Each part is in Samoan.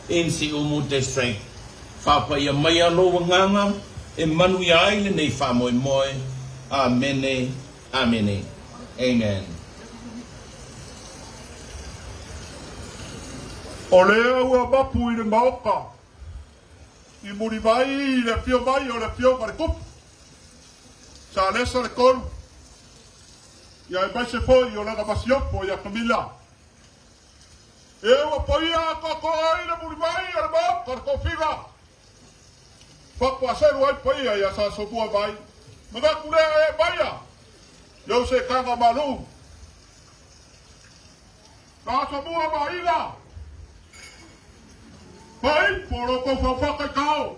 in Siumu District. Faapaia maia lou agaga e manuia ai lenei faamoemoe. Amene, amene. Amen. O lea ua mapu i le Maota i muli mai i le afio mai o le Afioga i le Tupu, Salesa le Tolu, ia aemaise foi o lana Masiofo ia Kamila. E ua paia atoatoa ai le muli mai o le Maota o le Tofiga. Faatoa selu ai paia ia Sa Asomua mai. Manatu lea e maia i ou setaga malu. Sa Asomua ma Ila. Pai po lo tou faufaka i kao.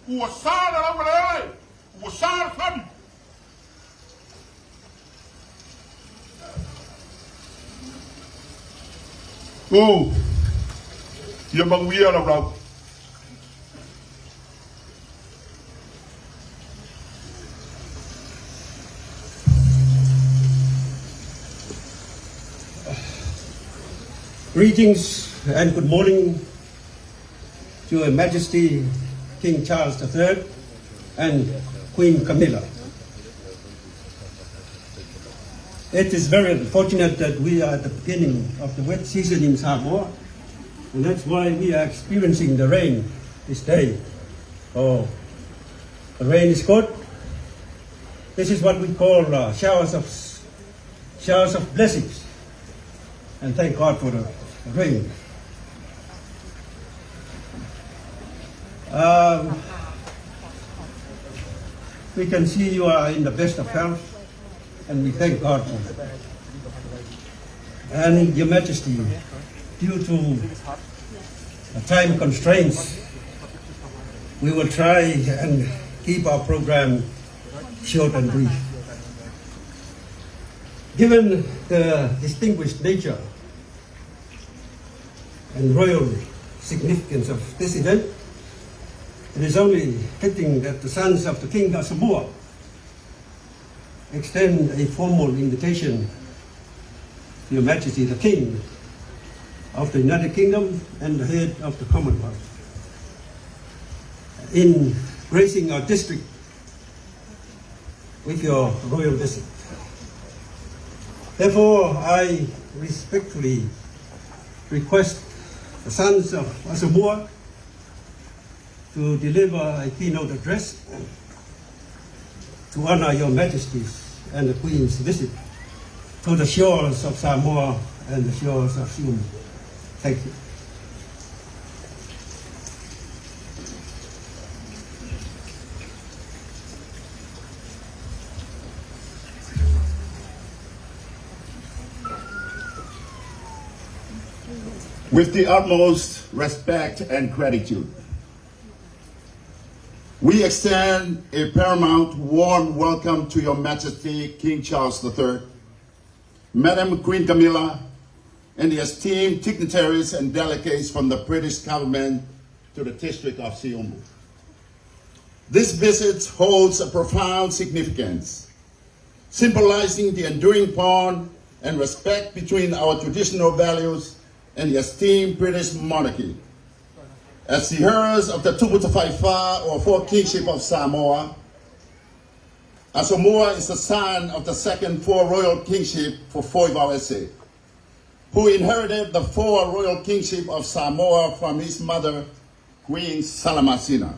Ua sa le laueleele, ua sa le sami. Oh, ia manuia lau lau. Greetings and good morning to Your Majesty King Charles III and Queen Camilla. It is very unfortunate that we are at the beginning of the wet season in Samoa, and that's why we are experiencing the rain this day. Oh, the rain is good. This is what we call showers of blessings, and thank God for the rain. We can see you are in the best of health, and we thank God for that. And Your Majesty, due to time constraints, we will try and keep our program short and brief. Given the distinguished nature and royal significance of this event, it is only fitting that the sons of the King of Samoa extend a formal invitation to Your Majesty the King of the United Kingdom and the head of the Commonwealth in gracing our district with your royal visit. Therefore, I respectfully request the sons of Asomua to deliver a keynote address to honor Your Majesties and the Queen's visit to the shores of Samoa and the shores of Siumu. Thank you. With the utmost respect and gratitude, we extend a paramount warm welcome to Your Majesty King Charles III, Madam Queen Camilla, and the esteemed dignitaries and delegates from the British government to the district of Siumu. This visit holds a profound significance, symbolizing the enduring bond and respect between our traditional values and the esteemed British monarchy. As the heirs of the Tuputafaifa or Four Kingship of Samoa, Asomua is the son of the second four royal kingship for Foivauese, who inherited the four royal kingship of Samoa from his mother, Queen Salamasina.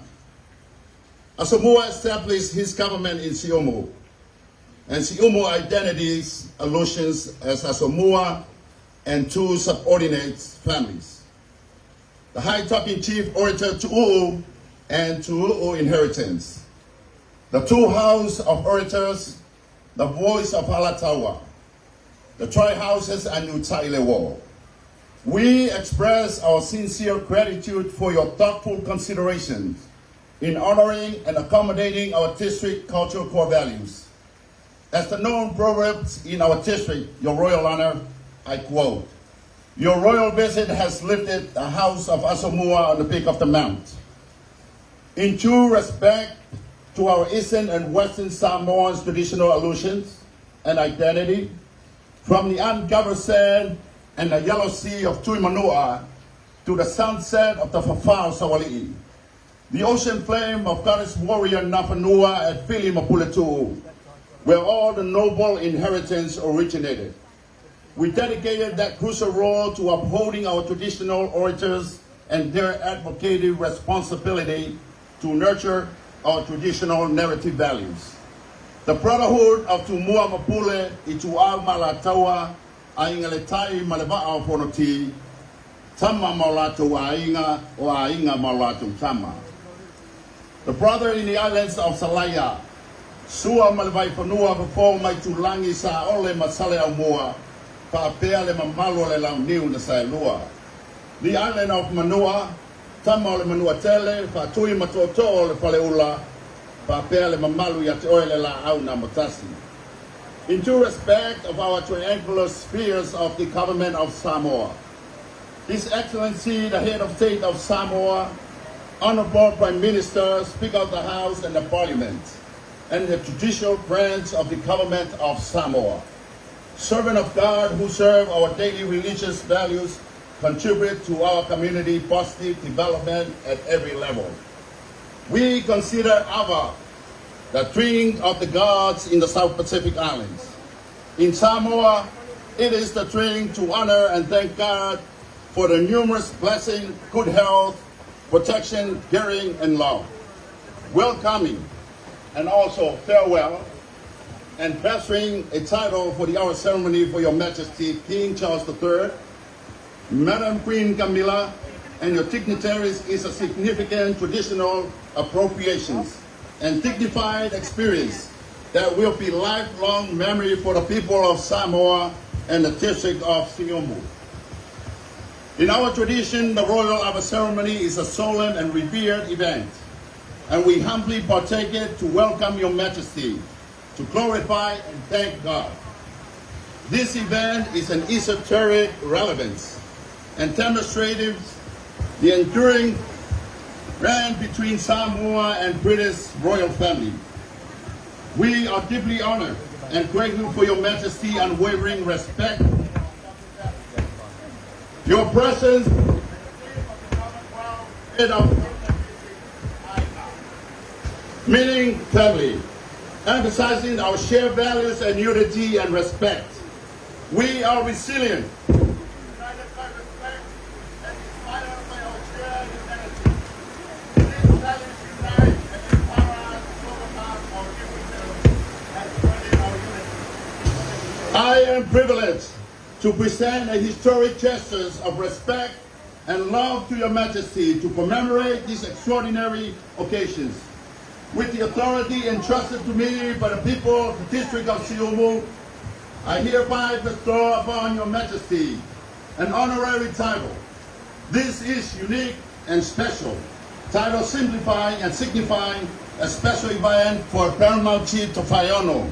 Asomua established his government in Siumu, and Siumu identities allusions as Asomua and two subordinate families. The High Talking Chief Orator Tu'u and Tu'u inheritance. The two house of orators, the voice of Alatawa, the tri houses and Utailewo. We express our sincere gratitude for your thoughtful considerations in honoring and accommodating our district cultural core values. As the known proverbs in our district, Your Royal Honor, I quote, Your royal visit has lifted the house of Asomua on the peak of the mount. In true respect to our Eastern and Western Samoans traditional allusions and identity, from the uncovered sand and the yellow sea of Tuimanua to the sunset of the Fafao Sawali'i, the ocean flame of goddess warrior Nafanua at Fili Mapuletu'u, where all the noble inheritance originated. We dedicated that crucial role to upholding our traditional orators and their advocated responsibility to nurture our traditional narrative values. The brotherhood of Tumua ma Pule, Ituau ma Alataua, Aiga i le Tai ma le Vaa o Fonoti, Tama ma o latou Aiga, o Aiga ma o latou Tama. The brother in the islands of Salaia, Sua ma le Vaifanua, Fofo ma Aitulagi, Saole ma Saleaaumua, faapea le mamalu o le Launiu na Saelua. The island of Manua, Tama o le Manuatele, Faatui ma Tootoo o le Faleula, faapea le mamalu ia te oe le Laau na Amotasi. In due respect of our triangular spheres of the government of Samoa, His Excellency, the Head of State of Samoa, Honorable Prime Minister, Speaker of the House and the Parliament, and the judicial branch of the government of Samoa, servant of God who serve our daily religious values, contribute to our community positive development at every level. We consider Ava the drink of the gods in the South Pacific Islands. In Samoa, it is the drink to honor and thank God for the numerous blessings, good health, protection, caring, and love. Welcoming and also farewell and pastoring a title for the hour ceremony for Your Majesty King Charles III, Madam Queen Camilla, and your dignitaries is a significant traditional appropriations and dignified experience that will be lifelong memory for the people of Samoa and the district of Siumu. In our tradition, the Royal Ava ceremony is a solemn and revered event, and we humbly partake it to welcome Your Majesty, to glorify and thank God. This event is an esoteric relevance and demonstrates the enduring bond between Samoa and British royal family. We are deeply honored and grateful for Your Majesty unwavering respect. Your presence meaning family, emphasizing our shared values and unity and respect. We are resilient. United by respect and inspired by our shared humanity. These values unite and empower us to overcome our differences and strengthen our unity. I am privileged to present a historic gesture of respect and love to Your Majesty to commemorate these extraordinary occasions. With the authority entrusted to me by the people of the district of Siumu, I hereby bestow upon Your Majesty an honorary title. This is unique and special. Title simplifying and signifying a special event for Paramount Chief Tofaeono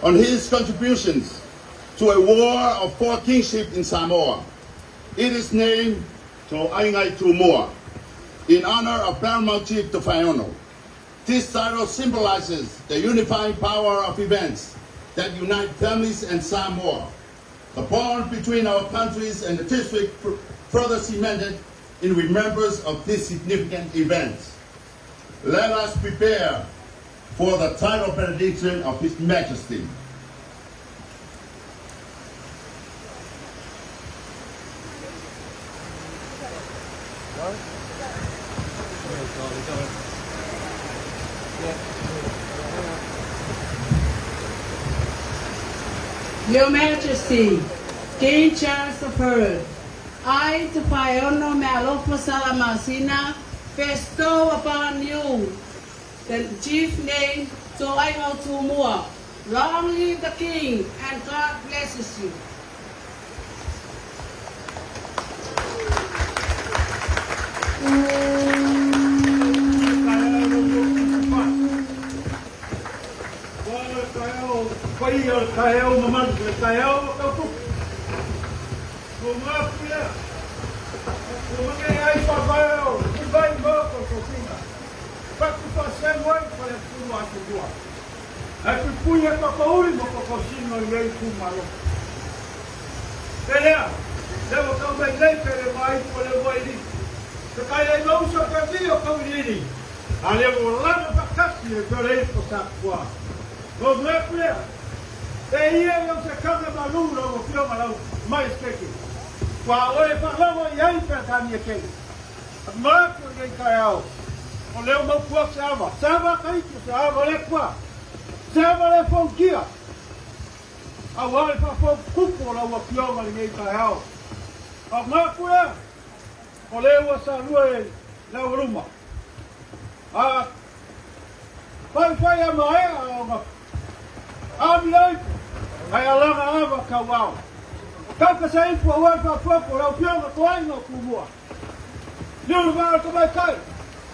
on his contributions to a war of four kingship in Samoa. It is named To'aiga Tumua in honor of Paramount Chief Tofaeono. This title symbolizes the unifying power of events that unite families and Samoa. The bond between our countries and the district further cemented in remembrance of this significant event. Let us prepare for the title benediction of His Majesty. Your Majesty, King Charles III, I, Tofaeono Mealofa Salamasina, bestow upon you the chief name To'aiga Tumua. Long live the King, and God blesses you. Ua le taeao paia o le taeao mamalu, le taeao o tautupu. Ua mapu lea, ua mange ai faavae o Mulivai ma o tofiga. Patu faasemu ai Faleatulu Atulua. Ae puipui e Papauli ma Papausina i lenei itumalo. Pehea? Lea ua tau mai nei pe le vaaitu o le uaili. Pe kai ai ma uso pe vi o Kauiliili. A lea ua lana faatasi e pe o le ipo sa kua. No moepu lea. E ia i au se kaga malu lau afioga lau Maiesetete. Ua oe faalogo i ai Peretania tele. A moepu i nei taeao. O lea ua maupua se ava. Se ava a Tahiti, se ava o le Atua. Se ava le foutia. Auā le faafotukupu o lau Afioga i lenei taeao. A o maku ea, o lea ua salua i le aualuma. A faifai a maea ona amia ipu, ae alaga ava tauao. Tauka se ipu auā le faafofogo o lau Afioga Toaiga o Tumua. Liu le vaa o le tamaitai,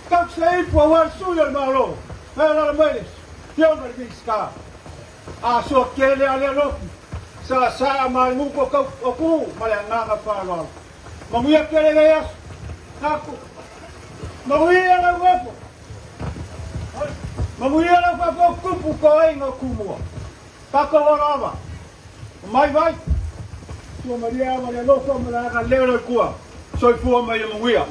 tauka se ipu auā le sui o le Malo, ae alala mai le Afioga i le Minisita. A soa tele a le alofi, sa sa ma le nuku o kau o ku ma le agaga faaaloalo. Manuia tele nei aso. Taku. Manuia lau nofo. Manuia lau faafotutupu ko aiga o Tumua. Tatou ola ava. O mai vai. Tua maria ava le alofa ma le agalelei o le Atua. Soifua ma ia manuia.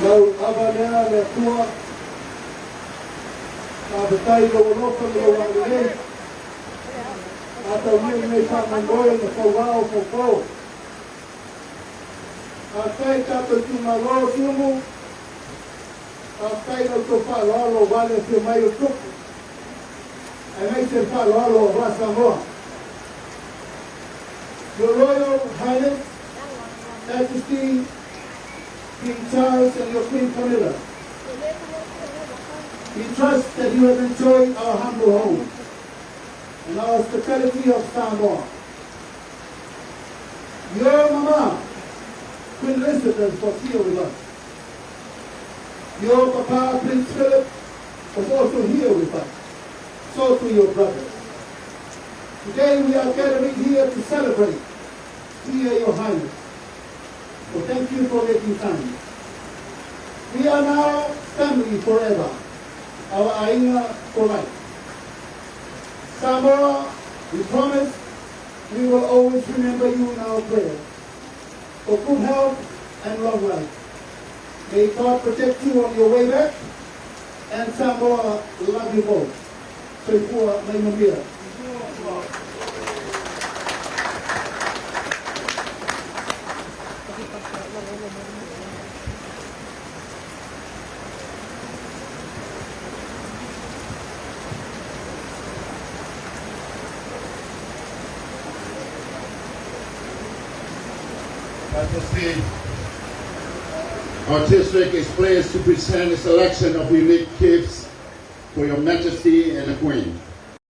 Lau ava lea le Atua, faafetai i lou alofa ma lou agalelei. A taulia lenei faamoemoe na fauao faufau. Faafetai i tatou itumalo o Siumu, faafetai i la outou faaaloalo aua le afio mai o Tupu, aemaise le faaaloalo aua Samoa. Your Royal Highness, Majesty, King Charles and your Queen Camilla, we trust that you have enjoyed our humble home and our hospitality of Samoa. Your mama, Queen Elizabeth, was here with us. Your papa, Prince Philip, was also here with us. So too your brothers. Today we are gathering here to celebrate, dear Your Highness. So thank you for making time. We are now family forever, our aiga for life. Samoa, we promise we will always remember you in our prayers for good health and long life. May God protect you on your way back, and Samoa love you both. Soifua ma ia manuia. Majesty, our district is pleased to present a selection of unique gifts for Your Majesty and the Queen.